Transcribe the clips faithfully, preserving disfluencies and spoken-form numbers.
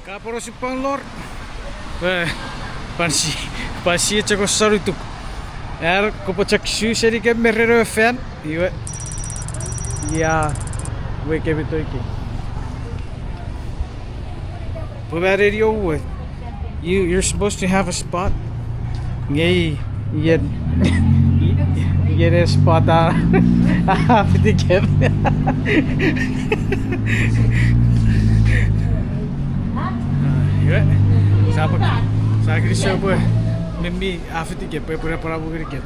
Ka pwan osupwang lor. Eh, pwan si, pwan si chok osanutuk. Ar kopwe chok su senikem me ren ewe fan, iwe. Ia, we kemi toiki. Pwe man eni owe. You, you're supposed to have a spot. Nge ien, ien e spot a, a fiti kem. Iwe, sa pwe, sa kinisou pwe, me mi a fiti kem, pwe pwe pwe a pwe kinikem.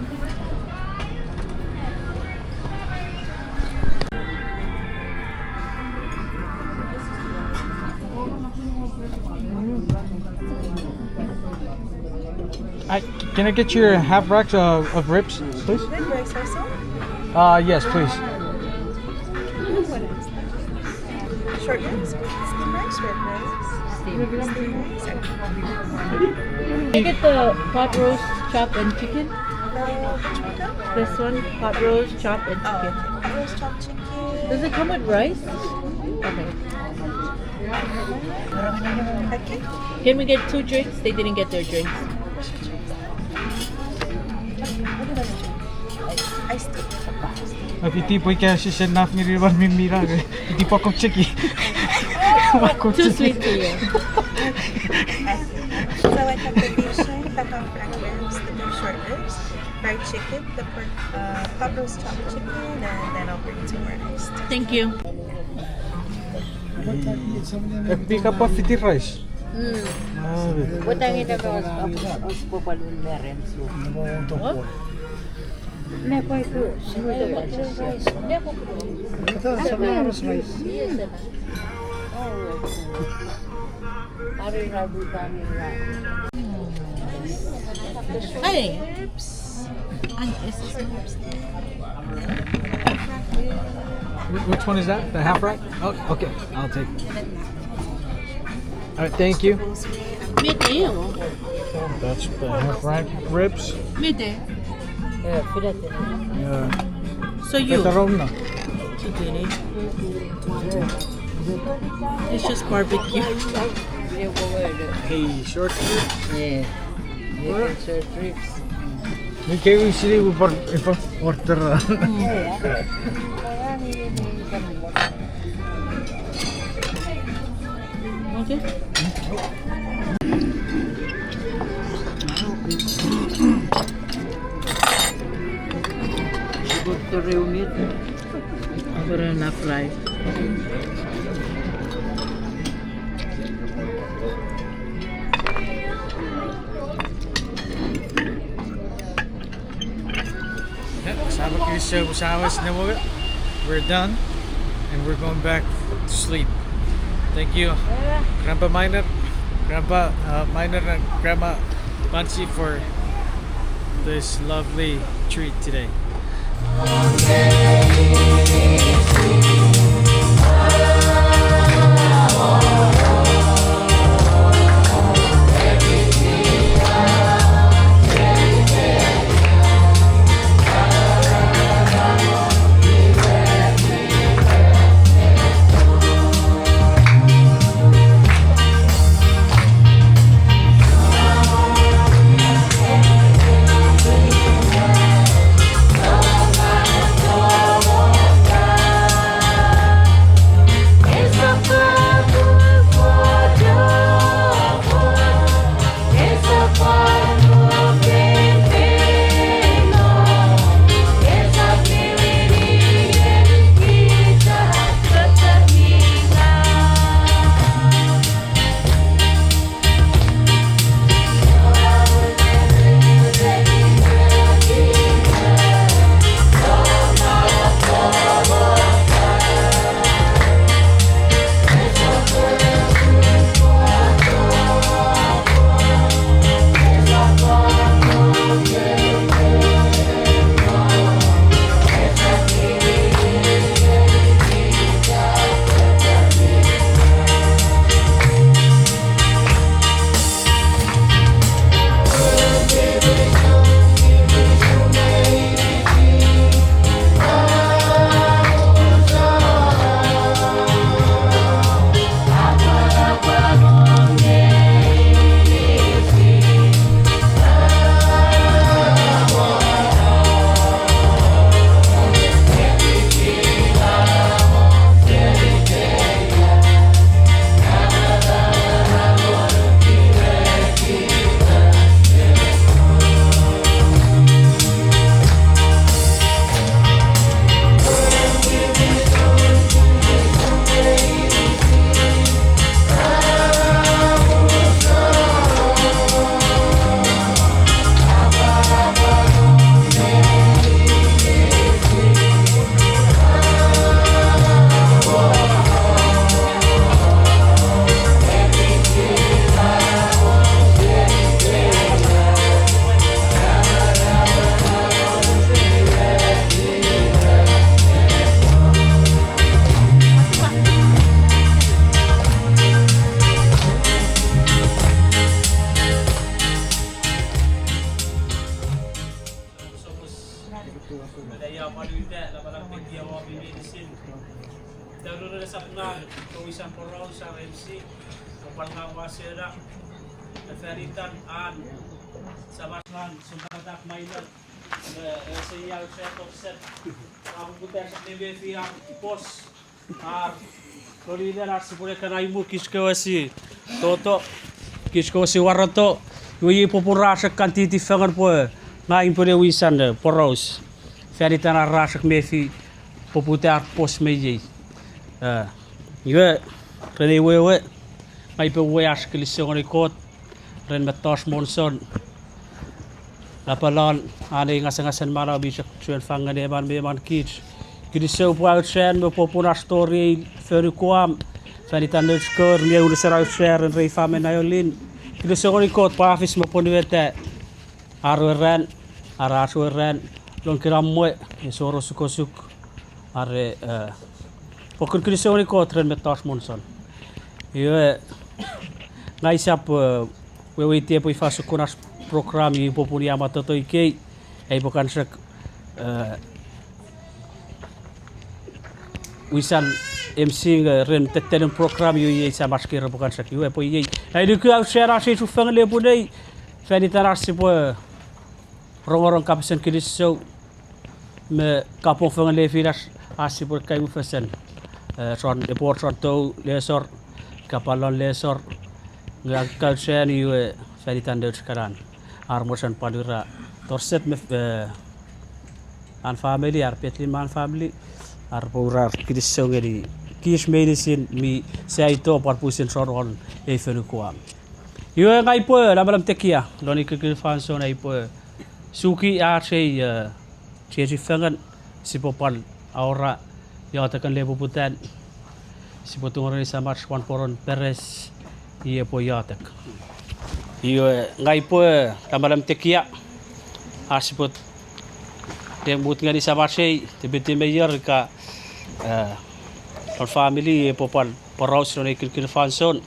I, can I get your half racks of, of ribs, please? With rice also? Uh, yes, please. Short ribs? Steamed rice, red rice? Steamed. Steamed rice, okay. Can I get the pot roast, chop, and chicken? The which one? This one, pot roast, chop, and chicken. Oh, okay. Pot roast, chop, chicken. Does it come with rice? Okay. Okay. Can we get two drinks? They didn't get their drinks. Iced tea. Iti pwe ika sise naf ngeni wan mi mira, iti pwe kom cheki. Too sweet to you. So I have the beef shank, the half rack ribs, the beef short ribs, fried chicken, the pork, uh, pot roast chopped chicken, and then I'll bring two more iced. Thank you. Ek pika pa fiti rice. Mm. Ah, wait. Wetangin ewe os, os, os popalun meren su. What? Nepoiku, nepoiku rice. Nepoiku. Ita sama harus rice. Hey. Wh-, which one is that? The half rack? Oh, okay. I'll take it. All right, thank you. Mete. That's the half rack ribs. Mete. Yeah. So you. Petarona. Chicken, eh? It's just barbecue. Hey, short ribs. Yeah. Short ribs. Ni kewe sini upar, upar order. Okay. Sipwe tori unit. Over enough rice. We're done, and we're going back to sleep. Thank you, Grandpa Miner, Grandpa, uh, Miner, and Grandma Bansi for this lovely treat today. Ngang, towisan poraus ar M C, pwan ngang wasena, fan itan an, samach ngang, sumatatak maila, ese ia uche toksek, apuputa sek nemefi ar pos, ar, lon inen ar sipwene kan aimu kich kewe si, toto, kich kewe si waroto, iwe iei popun ra sek kan titi fengen pwe, ngang upwene wisan, e, poraus. Fan itan ar ra sek mefi, poputa ar pos me iei. E, iwe, ren ei wewe, ngang upwe uwei ach kilisou ngeni Kot, ren mettoch Monson, lapalon, an ei ngasangasen manau mi chok chuen fang ngeni emon me emon kich. Kilisou pwe auchean me popun ach tori ei fonu Guam, fan itan nouch kewe mi unusen auchea ren Reifai me Naeolin. Kilisou ngeni Kot pwe a fis me pwonueta ar we ran, are ach we ran, lon kinamwe, ese wor osukosuk, are, e, fokkun kilisou ngeni Kot ren mettoch Monson. Iwe, ngang usap, e, weweiti epwe ifa sokkun ach program, iwe popun ia ma toto ikei, ai upwe kan sek, e, wisan M C nge ren tettenin program, iwe iei samach kei repwe kan sek, iwe pwe iei. Ai nuku auchean ach ei chufengen lepwinei, fan itan ach sipwe rongorong kapasen kilisou, me kapong fengen lefinach ach sipwe kaimufesen. E, chon, epwe wor chon tou lesor, kapalon lesor, nge a kauchani iwe fan itan nouch kanan. Ar mochen pwan ura Torset me, e, an family, ar Petlim me an family, ar pwe ura kilisou ngeni kich meinisin mi saito pwan pwisin chon won ei fonu Guam. Iwe ngang upwe lamalam tekia, lon ei kinikin fansoun ai upwe suki ach ei, e, chiechi fengen, sipwe pwan awora iotekin lepoputan, sipwe tungorei samach wan poron peres, iwe epwe iotek. Iwe ngang upwe lamalam tekia, a sipwe lemut ngeni samach ei, Deputy Mayor ika, e, lon family epwe pwan poraus lon ei kinikin fansoun.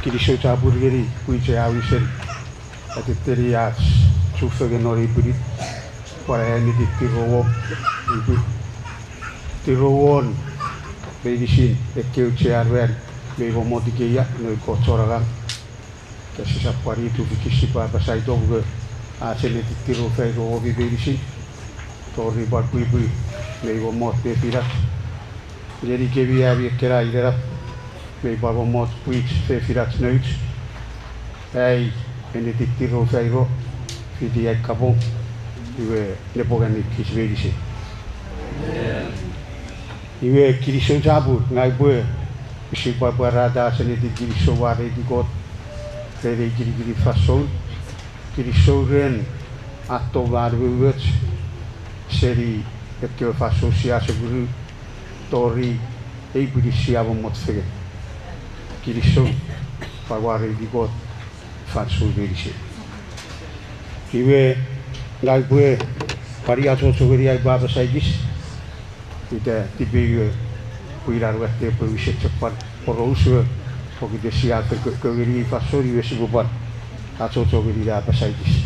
Kinisou chapur ngeni pwiich a wisen atetteni ach chufengen non ei pwinin, pwan a ennetin tirow won, tirow won meinisin ekkewe auchean ran mei womot ikeia, noun Kot chon angang. Ika sisap pwan itufichi sipwe apasa ito pwe ach ennetin tirow fairo womi meinisin, tori pwan pwipwi mei womot fefinach. Ngenikemi ami ekkena inenap mei pwan womot pwiich fefinach nouch, ai ennetin tirow fairo fiti ai kapong, iwe nepwongeni kich meinisin. Iwe kinisou chapur, ngang upwe pwisin pwan pwarata ach ennetin kinisou, mwareiti Kot ren ei kinikin fansoun. Kinisou ren an tong me an umoumoch seni ekkewe fansoun sia chok ru tori ei pwinin sia mommot fengen. Kinisou, pwan mwareiti Kot fansoun meinisin. Iwe ngang upwe pwan achocho ngeni ai upwe apasa ekis, ita tipeewe, pwe ina watte pwe use chok pwan poraus we, pokiten sia fen kokko ngeni ei fansoun, iwe sipwe pwan achocho ngeni ai apasa ekis.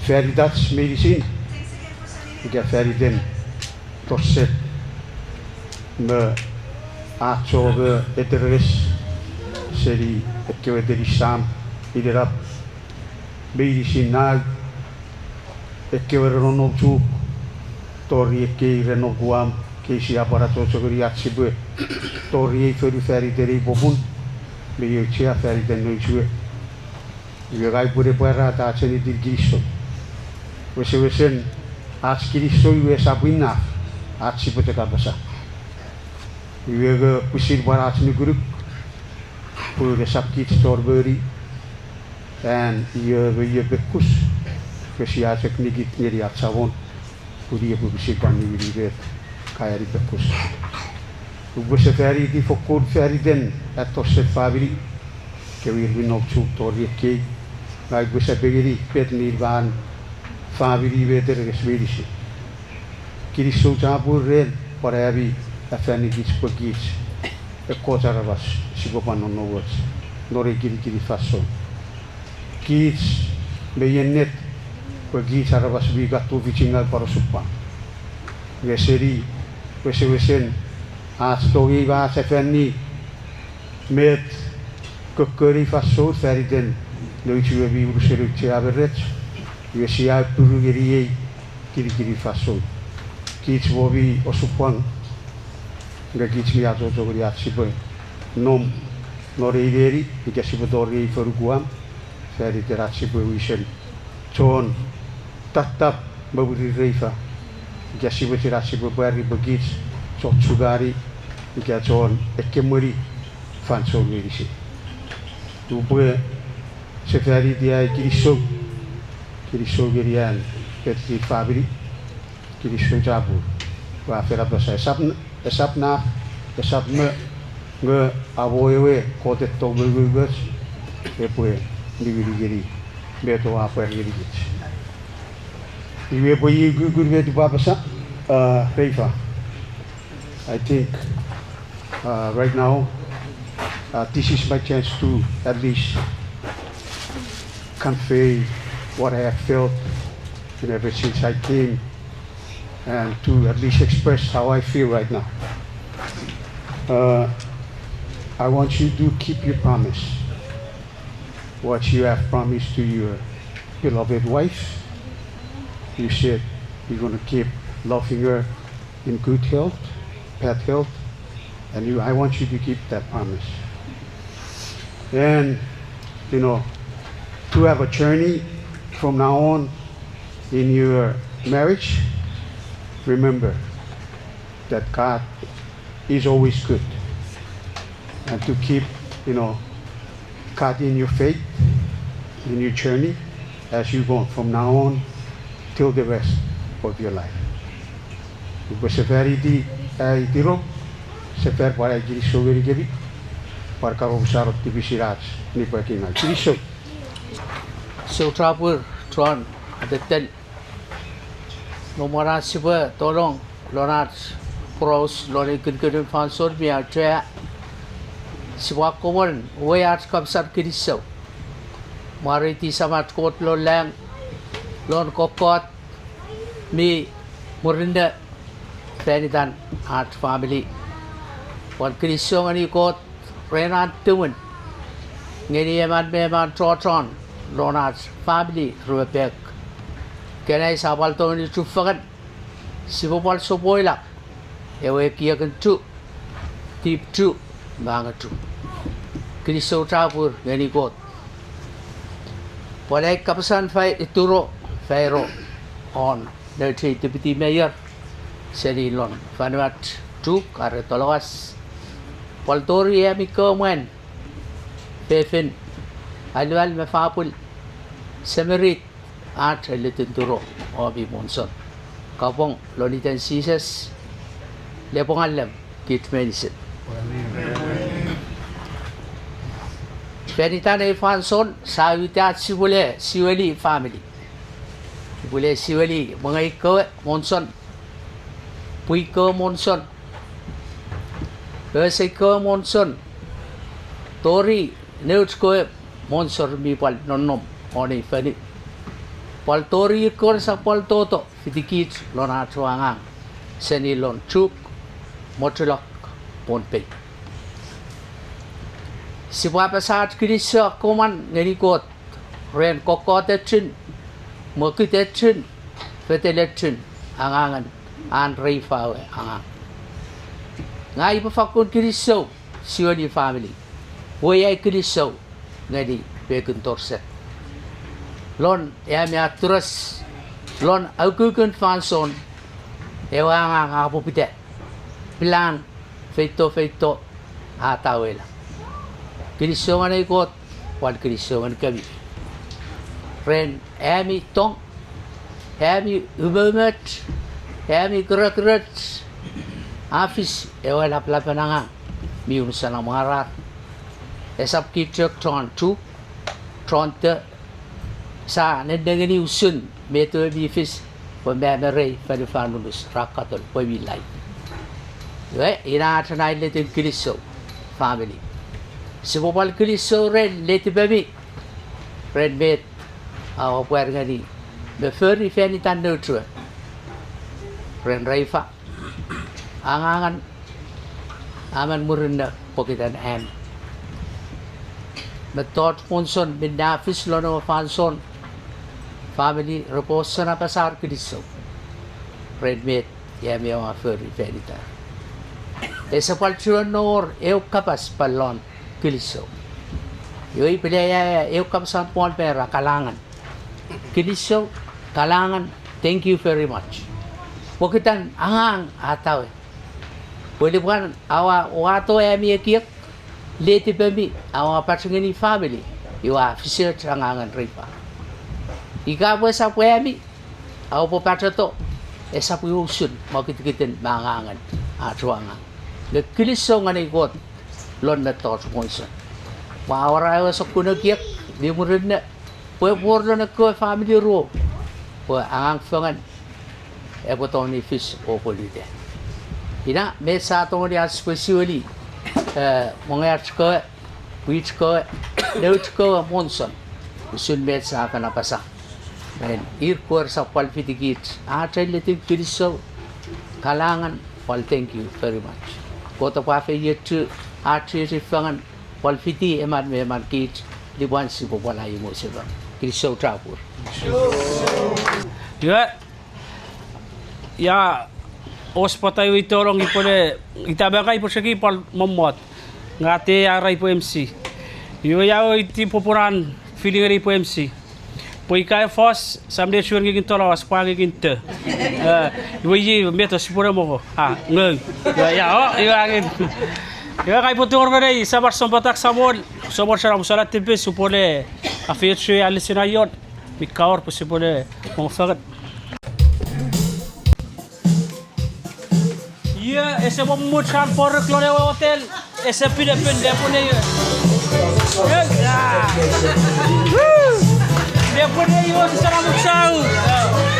Fan itach meinisin, ika fan iten Torset me achocho me eterenges seni ekkewe tenin sam, inenap, meinisin nau, ekkewe re nonnom Chuuk, tori ekkei re nom Guam, kei sia pwan achocho ngeni ach sipwe tori ei fonu fan iten ei popun, me ei auchea fan iten nouch we. Iwe ngang upwene pwarata ach ennetin kinisou. Wesewesen ach kinisou iwe esap enough ach sipwe chok apasa. Iwe nge pwisin pwan ach nukunuk, pun esap kich chon moni an io me io pekkus, nge sia chok nikit ngeni ach Samon, pun i epwe pwisin pwan niwini met kaeani pekkus. Upwe sefaniti fokkun fan iten at Torset famini, kewe ir mi nom Chuuk tori ekkei, ngang upwe sapengeni met mi pwan famini me eterenges meinisin. Kinisou chapur ren pwan ami afanikich pwe kich ekkoch aramas sipwe pwan nonnowoch non ei kinikin fansoun. Kich mi ennet pwe kich aramas mi kan tufichin ngau pwan osupwang. Nge seni wesewesen Ach tongei me ach afanni met kokkon ei fansoun fan iten nouch we mi unusen auchea me rech, iwe sia puru ngeni ei kinikinin fansoun. Kich mo mi osupwang, nge kich mi achocho ngeni ach sipwe nom non ei neni ika sipwe tori ei fonu Guam fan iten ach sipwe wisen chon tattap me mwirin Reifa, ika sipwe chuen ach sipwe pwari pwe kich chon chungani ika chon ekkemweni fansoun meinisin. Upwe sefaniti ai kinisou, kinisou ngeni an Petkin famini, kinisou chapur. Ua fen apasa esap n-, esap naf, esap me, nge amo ewe Kot e tong me umoumoch epwe niwini ngeni met oua pwar ngenikich. Iwe epwe iei ukukun met upwe apasa, uh, Reifa. I think, uh, right now, uh, this is my chance to at least convey what I have felt, you know, ever since I came, and to at least express how I feel right now. Uh, I want you to keep your promise, what you have promised to your beloved wife. You said you're gonna keep loving her in good health, bad health, and you, I want you to keep that promise. And, you know, to have a journey from now on in your marriage, remember that God is always good. And to keep, you know, God in your faith, in your journey, as you go from now on till the rest of your life. Upwe sefaniti ai tirou, sefan pwan ai kinisou ngenikemi, pwan karomusano tipisin ach nipwakingaw. Kinisou. Sou chapur chon atetten. Nom won ach sipwe tolong lon ach poraus lon ei kinikinin fansoun mi auchea, sipwe akkomwen uwei ach kapasen kinisou. Mwareiti Samach Kot lon lang, lon kokkot mi murinno fan itan ach famili. Pwan kinisou ngeni Kot ren an tumun ngeni emon me emon chochon lon ach famili ruepek. Ikenai sia pwal tongeni chufengen, sipwe pwal sopwoila ewe ekiekin chu, tip chu, me angoch chu. Kinisou chapur ngeni Kot. Pwal ai kapasen fai-, ituro, fairo won nouch ei Deputy Mayor seni lon fonuach Chuuk are Tolokas, pwal tori ami kewe mwan, fefin, alual me fopwul, semirit, ach enletin turo o mi monson. Kapong lon iten Jises, lepwong allim kich meinisin. Fan itan ei fansoun sia uta ach sipwele siweli famili. Sipwele siweli mwengei kewe monson, pwi kewe monson, pesei kewe monson, tori nouch kewe monson mi pwal nonnom won ei fonu. Pwal tori ikon sa pwal toto fitikich lon ach angang seni lon Chuuk, Mochulok, Pohnpei. Sipwe apasa ach kinisou akkomwan ngeni Kot ren kokkoten, mokutetun, fetelechun angangen an Reifa we angang. Ngang upwe fakkun kinisou siweli famili, wei ai kinisou ngeni pekin Dorset. Lon ami atures, lon aukukun fansoun, ewe angang a poputa, plan, feito feito, a tawela. Kinisou ngeni Kot, pwan kinisou ngenikemi ren ami tong, ami umoumoch, ami kirekiroch, a fis ewe lapalapen angang mi unusen amwarar. Esap kich chok chon Chuuk, chon to, sia nennengeni usun met ewe mi fis pwe mamarei fonufan unus ra katol pwe mi lai. Iwe, ina ach enletin kinisou, famili. Sipwe pwal kinisou ren letipemi, ren met oua pwar ngeni me fori fan itan nouch we, ren Reifa, angangen a men murinno pokiten ami. Mettoch Monson minne a fis lon ewe fansoun, famini repwe osen apasa ar kinisou ren met ami oua fori fan itan. Ese pwal chuen wor eu kapas pwal lon kinisou. Iwe pwal aea eu kapas an Paul me ra kalangan. Kinisou, kalangan, thank you very much. Pokiten angang a tawe. Pwe lupwen aua wato ami ekiek, letipemi, aua pach ngeni famini, iwe a fisioch angangen river. Ika pwe esap ami, aupwe pacheto, esap iwe usun mwo kitikitin me angangen ach angang. Nge kinisou ngeni Kot lon mettoch Monson. Pwe a wor ewe sokkun ekiek mi murinno pwe epwe wor lon ekkewe famini ruo pwe angang fengen epwe tongeni fis o pwolute. Ina met sia tongeni aspesiweli, eh, mongeach kewe, pwich kewe, nouch kewe Monson, usun met sia fen apasa. Ren ir kewe resap pwal fiti kich, ach enletin kinisou, kalangan, pwal thank you very much. Kot epwe afeiochu ach chiechi fengen, pwal fiti emon me emon kich, lupwen sipwe pwal aimosefan. Kinisou chapur. Iwe, ia, ousipwe tongeni tolong ipwele, ita me ngang upwe seki pwal mommot. Nge ate ia ra upwe M C. Iwe ia weweiti popunan feeling ngeni upwe M C. Pwe ika e fos, sam ne chuen ngekin tolong, ousipwe ngekin te. Eh, iwe i met ousipwe ne mongo. Ah, ngou. Iwe ia, o, iwe angin. Iwe ngang upwe tingor me nei, Samach Sounpatak Samol, Samol Chon Am Omusano Tipis, upwele afeiochu ei lesson aion, mi kawor pwe sipwele mongo fengen. Iwe, ese mo much an pworuk lon ewe hotel, ese pinepin nepwene iwe. Nepwene iwe, sisana muchau. Iwe.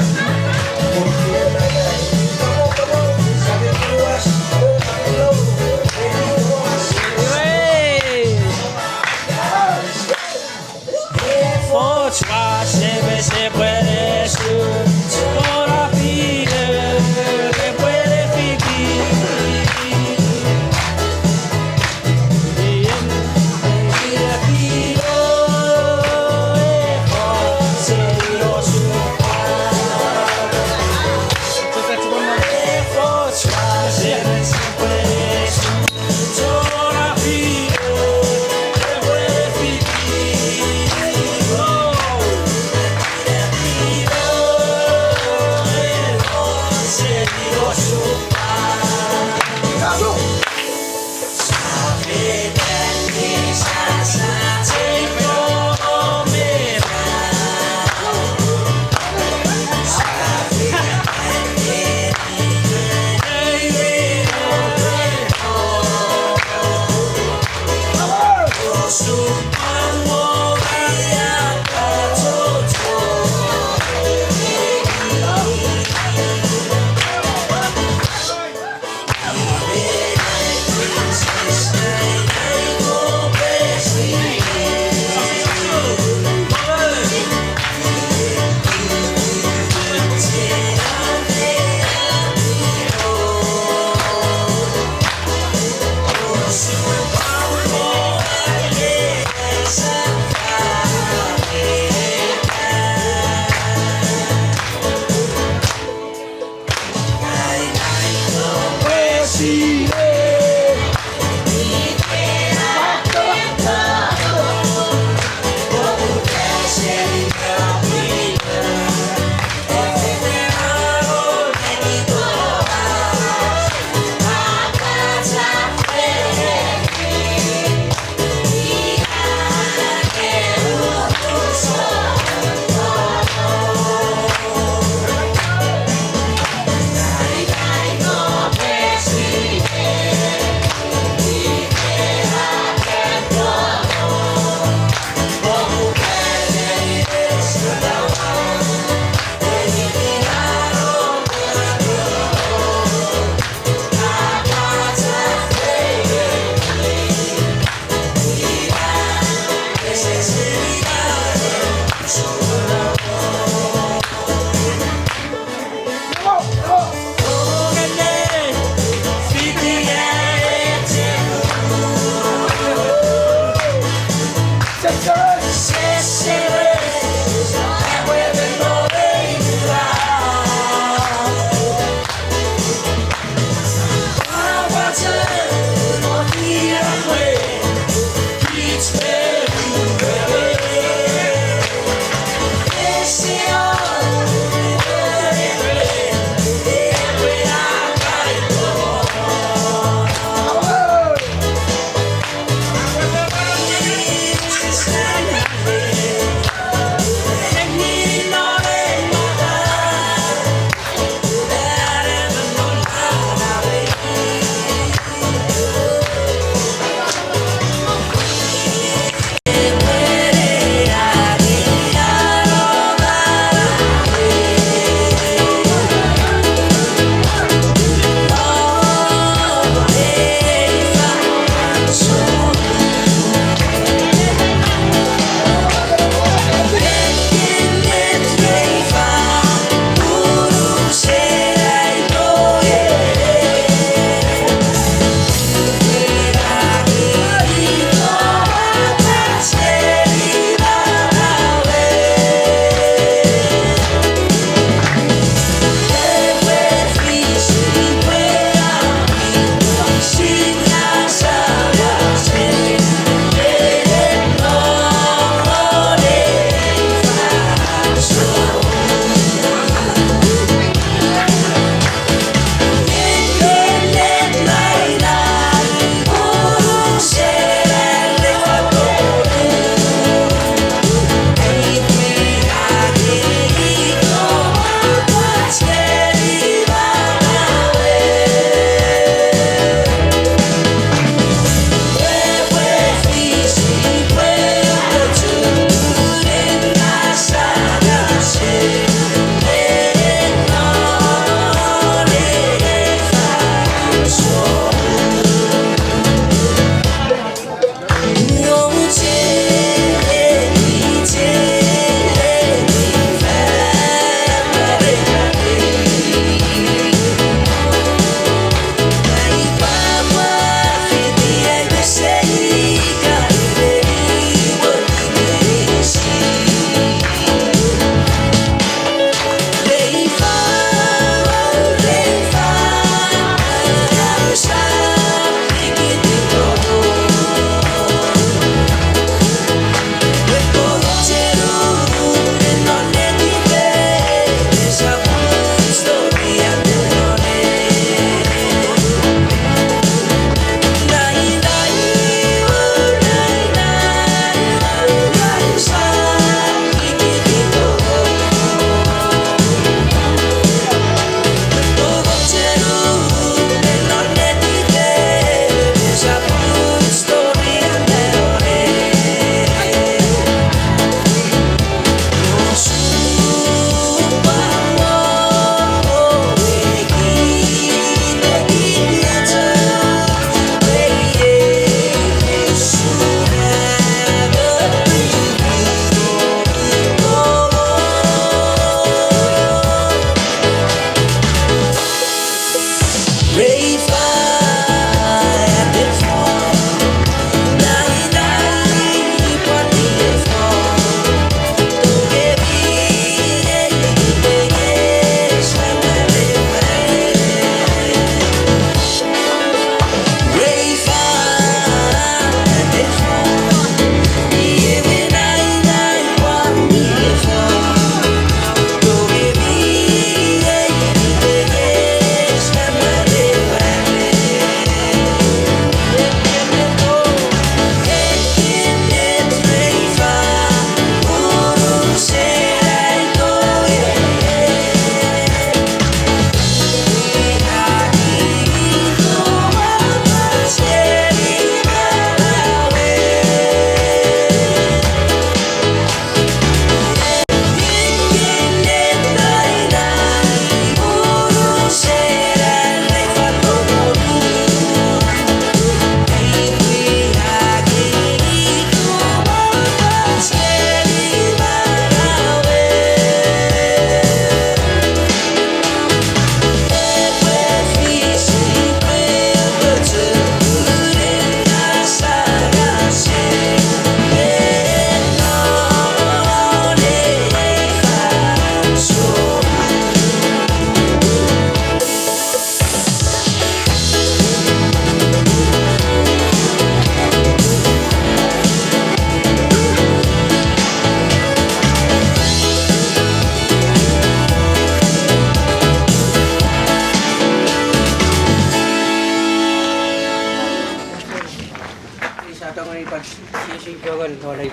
Pwan sisi fengen non ei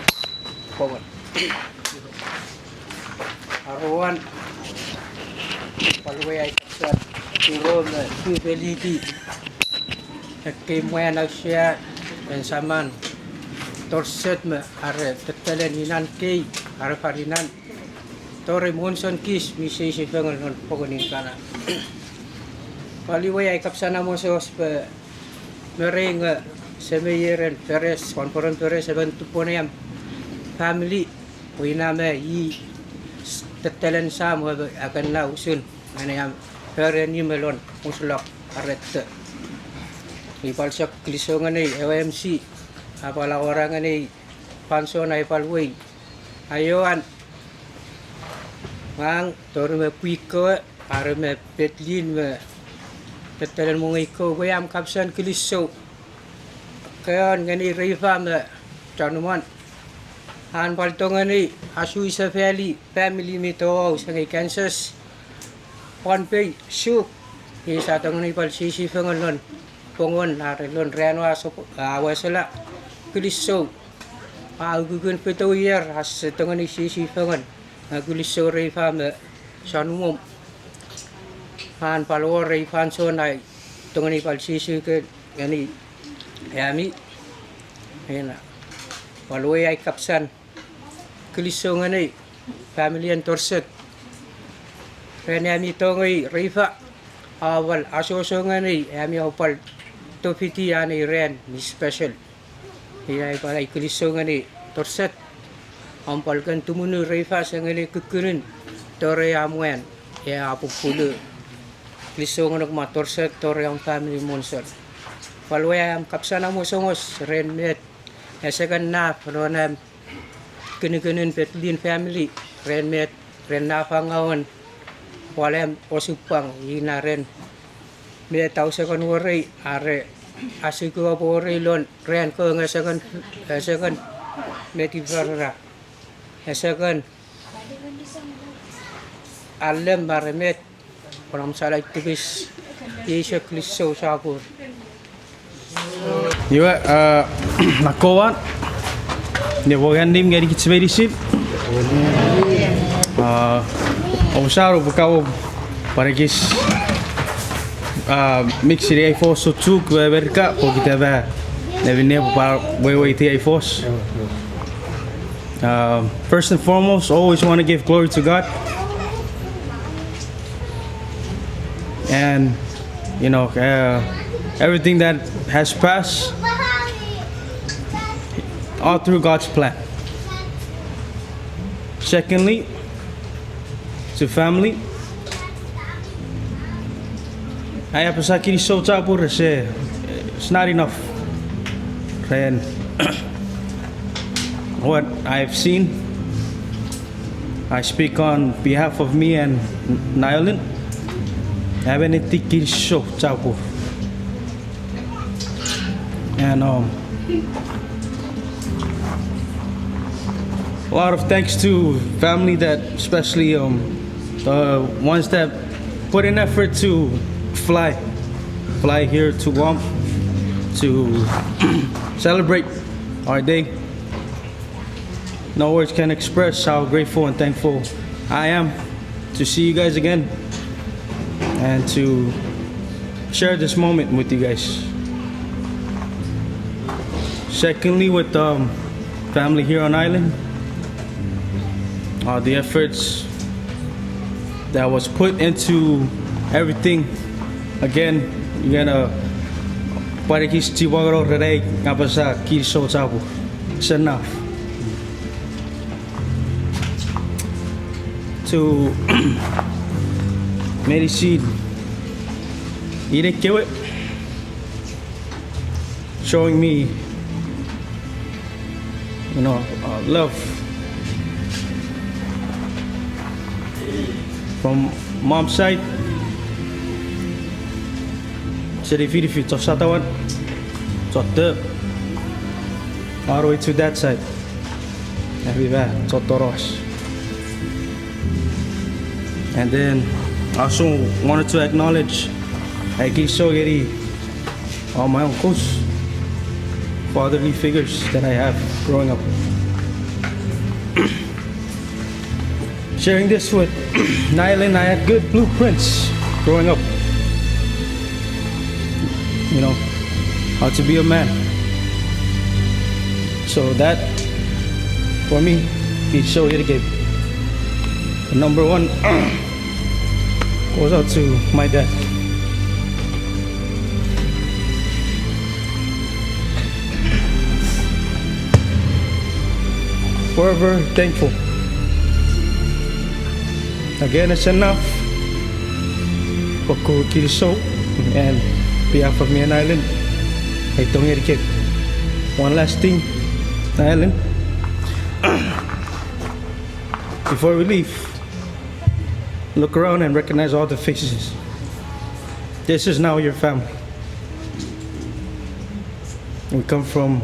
pwongen. Aruan, pwal wei ai kapasen uro me tu peliti ekkei mwan auchea, en saman Torset me are tetelen inan kei, are farinan, tori Monson Kis mi sisi fengen non pwongen in kana. Pwal wei ai kapasen amosoos pwe me rei nge semei ren Peres, Wanporon Peres, emon tupwon am family, pwe ina me i tetelen sam we akenna usun ngeni am fori nime lon musulok are te. I pwal chok kilisou ngeni ewe M C, a pwal awora ngeni fansoun ai pwal wei. Aioan ngang tori me pwii kewe, are me Petlin me tetelen mongei kewe, pwe am kapasen kilisou keon ngeni Reifa me Chanumon. An pwal tongeni asui sefali family mi toau sengei Kansas, Pohnpei, Chuuk. Iei sa tongeni pwal sisi fengen non pwongen are lon ran a wesela. Kilisou. A ukukun fitu ier ase tongeni sisi fengen, nge kilisou Reifa me Chanumon. An pwal wor ei fansoun ai tongeni pwal sisi ke ngeni ami. Ena pwal wei ai kapasen kilisou ngeni family en Torset ren ami tongei Reifa, a pwal asoso ngeni ami, a pwal tufiti an ei ran mi special. Ina ai pwal ai kilisou ngeni Torset, om pwal kan tumunu Reifa sengeni kukkunun tori am mwan, e a pupulu. Kilisou ngonuk me Torset tori om family Monson. Pwal wei am kapasen amosomos ren met eseken naf lon am kinikinun Petlin family, ren met, ren naf angauen pwal am osupwang, ina ren met auseken worei are asukupworei lon ran kewe nge eseken, eseken met ifarara, eseken alem are met, pwan om salai tipis, iei chok kilisou chapur. Iwe, a, akkowan, ne pwan annim ngeni kich meinisin. A, omusano pwe kamo pwan ekis, a, mix seni ei fos Chuuk me America, pokiten ma, nemi ne pwan weweiti ei fos. Um, first and foremost, always want to give glory to God. And, you know, uh, everything that has passed, all through God's plan. Secondly, to family, ai apasa kinisou chapur ese, it's not enough ren what I've seen. I speak on behalf of me and Nyalin. Abeneti kinisou chapur. And, um, a lot of thanks to family that, especially, um, the ones that put in effort to fly, fly here to Guam to celebrate our day. No words can express how grateful and thankful I am to see you guys again and to share this moment with you guys. Secondly, with, um, family here on island, uh, the efforts that was put into everything. Again, you're gonna, pwan ekis chiwangeno ren ai apasa kinisou chapur. It's enough. To meinisin, ine kewe, showing me, you know, uh, love from mom's side. Seni Finifin, chon Satawan, chon Tep, all the way to that side. Everywhere, chon Toros. And then, I also wanted to acknowledge, ai kinisou ngeni all my uncles, fatherly figures that I have growing up. Sharing this with Nyalin, I had good blueprints growing up. You know, how to be a man. So that, for me, is so irritating. The number one goes out to my dad. Forever thankful. Again, it's enough. Fokkun kinisou, and behalf of me and Eileen, I tongeni kek. One last thing, Eileen. Before we leave, look around and recognize all the faces. This is now your family. We come from,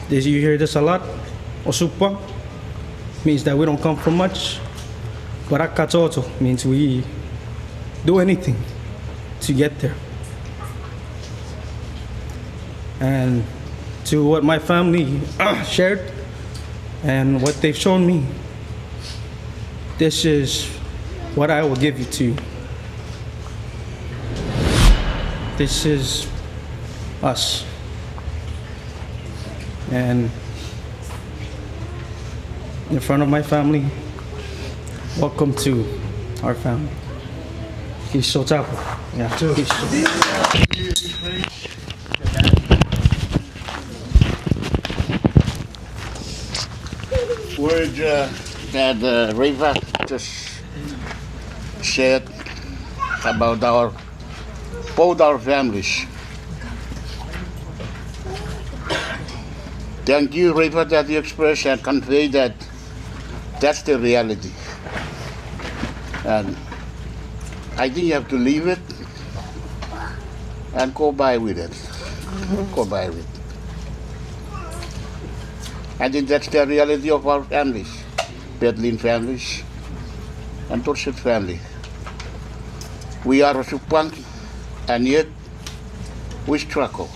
this, you hear this a lot, osupwang, means that we don't come from much, but akkachocho means we do anything to get there. And to what my family shared and what they've shown me, this is what I will give you to. This is us. And in front of my family, welcome to our family. Kinisou chapel. Yeah. Kinisou. Word, uh, that, uh, Reva just shared about our, both our families. Thank you, Reva, that you express and convey that that's the reality. And I think you have to leave it and go by with it. Go by with it. I think that's the reality of our families, Bedlin families and Dorset family. We are osupwang, and yet we struggle.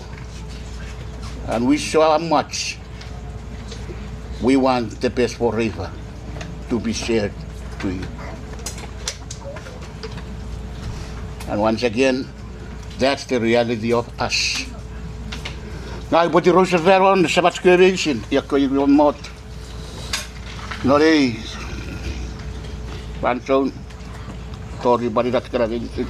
And we show how much we want the best for Reva to be shared to you. And once again, that's the reality of us. Ngang upwe tirou sefan won Semach kewe meinisin, ika ir won mot. Non ei fansoun, tori pwan ina chok kana meinisin.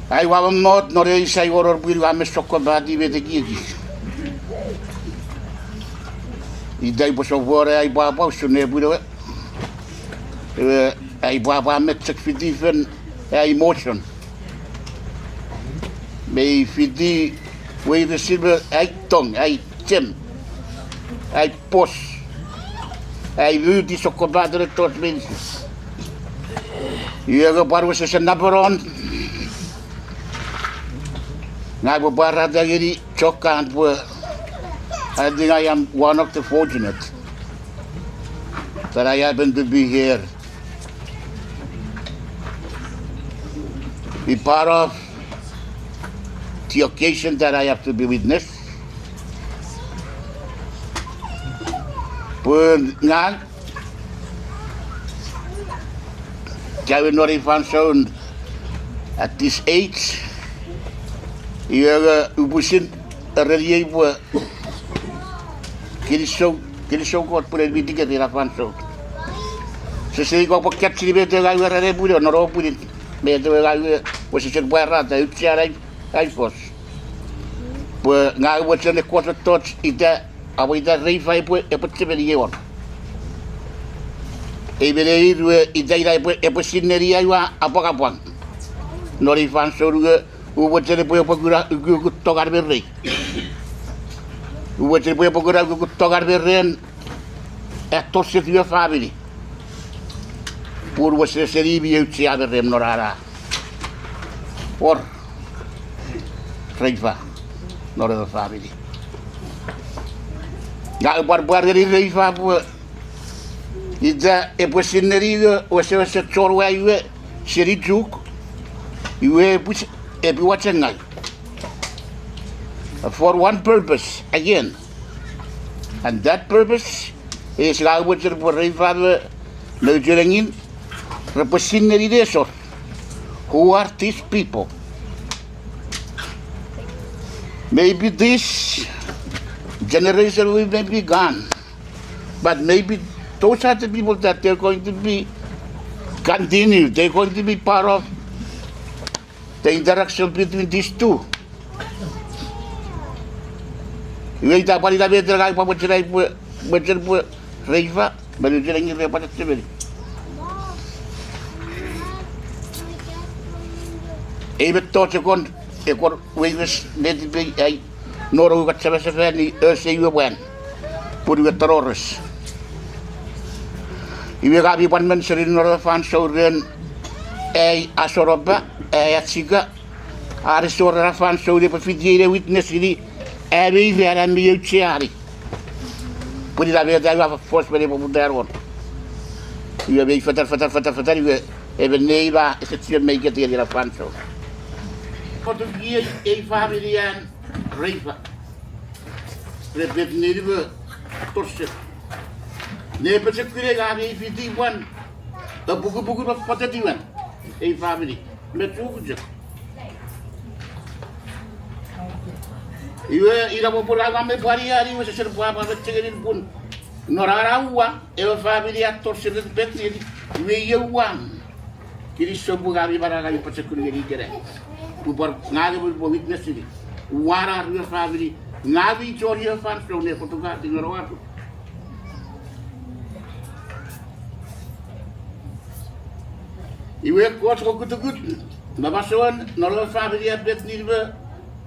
Ai ua mommot non ei sai wor pwin ua me sokkopat me tekieki. Ita upwe sopweno ai pwapwa usun nepwin ewe. Ewe, ai pwapwa met chok fiti fen ai emotion. Me fiti weiresin me ai tong, ai chem, ai pos, ai mut, sokkopaten mettoch meinisin. Iwe nge pwan wesewesen napanon, ngang upwe pwarata ngeni chok kan pwe I think I am one of the fortunate that I happen to be here. Be part of the occasion that I have to be witness. Pun ngang, kawe non ei fansoun at this age, iwe nge upwisin ereniei pwe kinisou, kinisou Kot pun en mi tiket ina fansoun. Sise iko pwe capture-ni met ewe ngang we ren nepwin, non ewe pwinin, met ewe ngang we wesewesen pwarata, auchean ai, ai fos. Pwe ngang mochen ekkoch mettoch ita, awe ita Reifa epwe, epwe chemeni ei wor. Ei mene ir we ita ina epwe, epwe sinneni ai ua apwangapwang. Non ei fansoun we, u mochen epwe, epwe kuna ukukun tongan me rei. U mochen epwe, epwe kuna ukukun tongan me ren at Dorset we famini. Pun wesewesen i mi auchea me rem non ena wor Reifa non ewe famini. Ngang upwe pwan pwareni Reifa pwe ita epwe sinneni we wesewesen chon wai we seni Chuuk, iwe epwe, epwe wachengau. for one purpose again. And that purpose is, ngang mochen pwe Reifa me, me Uchenengin repwe sinei nesor. Who are these people? Maybe this generation will may be gone, but maybe those are the people that they're going to be continue. They're going to be part of the interaction between these two. Iwe ita pwan ina met ngang pwan mochen ai pwe, mochen pwe Reifa me Uchenengin repwe chechemeni. Ei mettoch e kon, e kon weires netipei ai nono we kan semasefani ese iwe mwan, pun iwe tonores. Iwe ngang mi pwan mention-ini non ewe fansoun ren ai asonopa, ai achika, are ese wor ena fansoun epwe fiti ei ne witness-ini, ami ran ami aucheani. Pun ina met ai ua fos me ne poputa won. Iwe mei fetan, fetan, fetan, fetan, iwe emon nein ma ese chiwen mei ketieni ena fansoun. Kotukiei ei family an Reifa ren Beth Ninip Torset. Ne pochokunei ami fiti pwan epukupuku me fotetiwan ei family me chukuchok. Iwe ina popun ua me pwari ani iwe sesen pwapwa me chengenin pun non ena ua ewe family an Torset ren Beth Ninip, iwe iei uan. Kinisou pwe ngang mi manau ngang mi pochokun ngeni ikenai. Pwe pwan ngang mi pwe witness-ini uan ar we family, ngang mi chon ewe fansoun ne fotukati non ena ua. Iwe ekkoch kokutukut me masouen non ewe family an Beth Ninip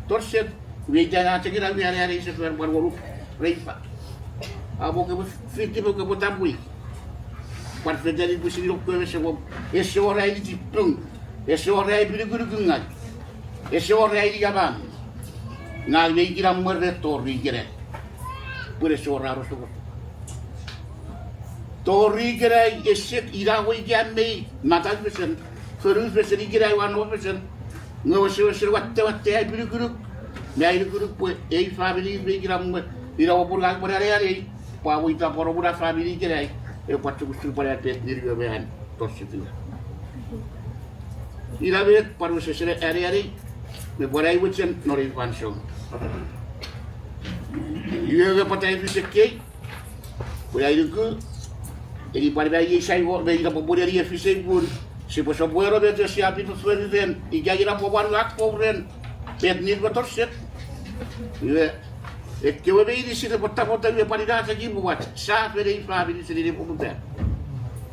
Torset, iwe ita ena chok ina wi aneaneisefan pwan wonuk Reifa. Amo kopwe fiti pwe kopwe tapwei. Pwan fetani pwisin ino kewe ese wor, ese wor ai tipung, ese wor ai pinukunukungaw, ese wor ai niamam. Ngang mei kinamwe ren tori ikenai, pwe ese wor ar osukosuk. Tori ikenai ese ina we ika mei matau fesen, fonu fesen, ikenai ua no fesen. Nge wesewesen watte, watte ai pinukunuk me ai nukunuk pwe ei family mei kinamwe. Ina popun ngang pwan aneanei pwe amo ita pwan omuna family ikenai, epwe pwan chok usun pwan an Beth Ninip me an Torset we. Ina met pwan wesewesen aneanei me pwan ai mochen non ei fansoun. Iwe nge pwata a fis ekkei, pwe ai nuku, eni pwan ma iei sai wor me ina popun eni a fisei pun sipwe sopweno met sia pin fofori ren ika ina pwan ua akkom ren Beth Ninip Torset. Iwe ekkewe meinisin repwe tapwata iwe pwan ina chok imwach sa fen ei family seni ne poputa.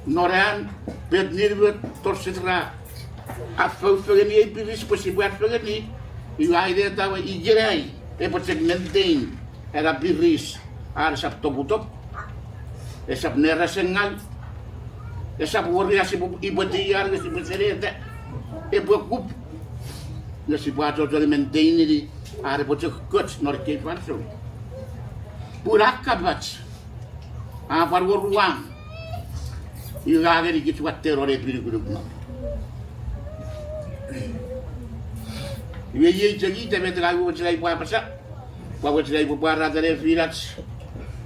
Non an Beth Ninip Torset ra afou fengeni ei piris pwe sipwe afengeni, iwe ai neta we ikenai epwe chok maintain ena piris, an esap toputop, esap nerasengaw, esap wor ia sipwe ipweti ia nge sipwe seneta, epwe kup, nge sipwe achocho ne maintain-ini, an epwe chok koch non ekkei fansoun. Pun a kapach, a pwan wor uan, iwe a ngenikich watte non ei pinukunuk non. Iwe iei chok ita met ngang mochen ai pwe apasa, pwan mochen ai pwe pwarata nefinach.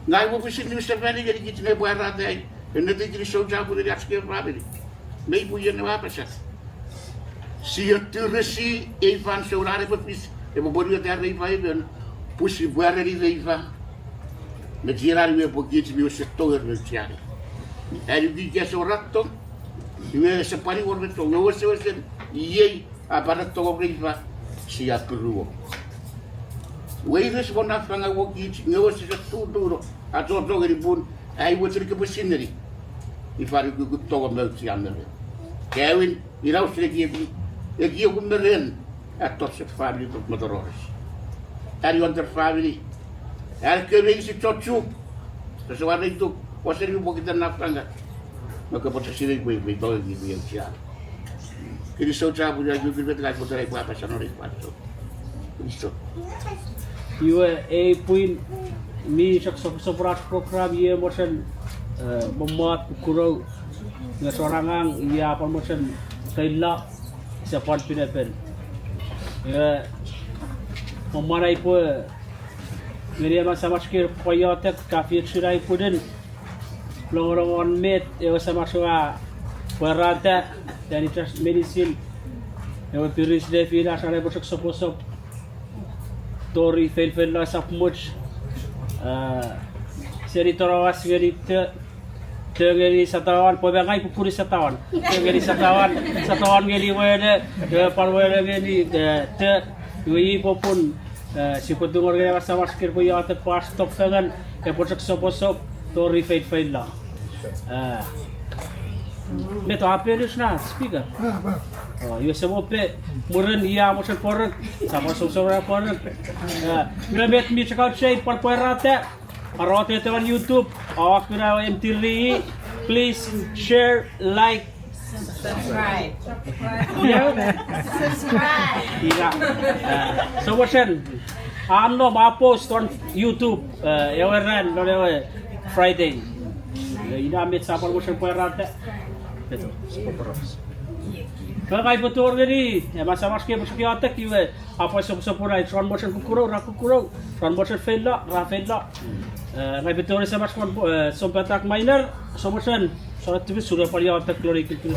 Ngang mo pwisin niwin sefani ngenikich ne pwarata ai ennetin kinisou chapur ngeni ach kewe family. Mei pwe iei ne apasa, sia turesi ei fansoun an epwe fis, epwe pwonueta Reifa emon, pwe sipwe ereni Reifa me chienan we pwe kich mi wesen tonger me aucheani. Ai nuku ika ese wor ar tong, iwe ese pwan wor me tong, nge wesewesen iei a pwan tong Reifa, sia puruo. Weires won na fangau won kich nge wesewesen tutuno, achocho ngeni pun ai mochen kopwe sineni ifa ukukun tong me auchean me ren. Kewin, ina usun ekiekum, ekiekum me ren an Torset family pok me Tonores. An Hunter family, an kewe meinisin chon Chuuk, rese wan reituk, osen mi pokiten na fangau, me kopwe chok sinei pwe mi tongei kich mi auchean. Kinisou chapur, ai kukkun met ngang mochen ai pwe apasa non ei fansoun. Kinisou. Iwe ei pwin mi chok sopwosopwon ach program, iei mochen, eh, mommot kukurou, nge chon angang ia pwan mochen feilo, sia pwan pinepen. Iwe Mwan ai pwe ngeni ewe Samach kewe pwe iotek ka fiochun ai pwinin longonongon met ewe Samach we a pwarata fan itach meinisin. Ewe piris nefin a san epwe chok soposop tori feinfeino, esap much, eh, seni tonowas ngeni te, te ngeni satawan, pwe me ngang kukkuni satawan. Te ngeni satawan, satawan ngeni wene, eh, pwan wene ngeni, eh, te, iwe i popun, eh, sipwe tungor ngeni ewe Samach kewe pwe iotek pwe ach tong fengen epwe chok soposop tori feinfeino. Eh, met a penis na speaker? Oh, iwe semei pwe mwirin ia mochen pworok, sa pwan soposopono pworok. Eh, iwe met mi chok auchea pwan pwarata, arote ewe YouTube, awak kuna ewe M T V, please share, like, Subscribe. Ina. Eh, so mochen, a nom a post on YouTube, eh, ewe ran non ewe Friday. Eh, ina met sa pwan mochen pwarata. Eto, sipwe poraus. Ngang upwe tingor ngeni ewe Samach kewe pwe chok iotek, iwe a pwan soposopono, chon mochen kukkuno ra kukkuno, chon mochen feilo ra feilo. Eh, ngang upwe tingor ewe Samach pwan, eh, sou patak mainer, so mochen, so tipis, sipwe pwan iotek lon ei kilkil.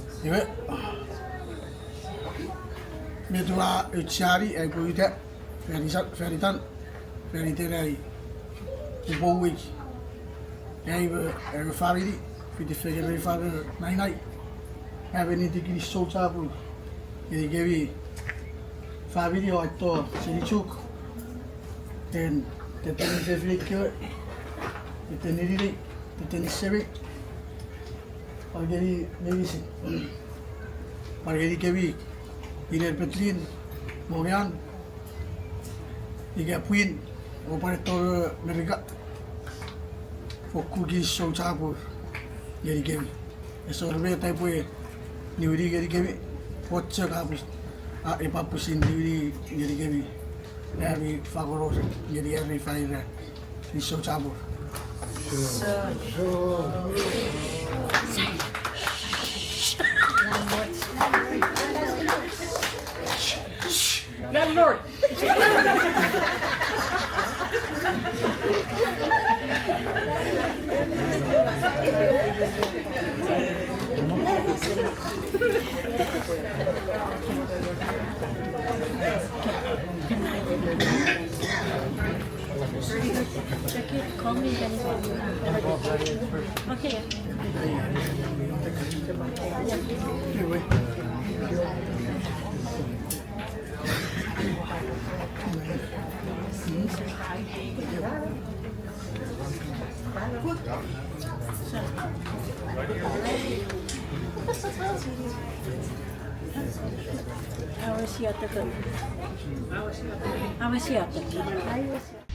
Iwe, met ua aucheani ai upwe uta fan itan, fan itan, fan iten ai upwe uwei. Ai me, ai me famini, fiti fengen me fan nainai. Ai me niti kinisou chapur ngenikemi famini o aito seni Chuuk. Ren tettenin fefin kewe, tettenin inei, tettenin semei, pwan ngeni meinisin. Pwan ngenikemi iner Petlin, Mongean, ika pwin, o pwan eto Merika. Fokkun kinisou chapur ngenikemi. Esor met ai upwe niwini ngenikemi, Kot chok a pwisin, a, epwe pwisin niwini ngenikemi. Ami fangeno ngeni ami faira. Kinisou chapur. Landlord. Call me if anything. Okay. Awa sia teke. Awa sia teke.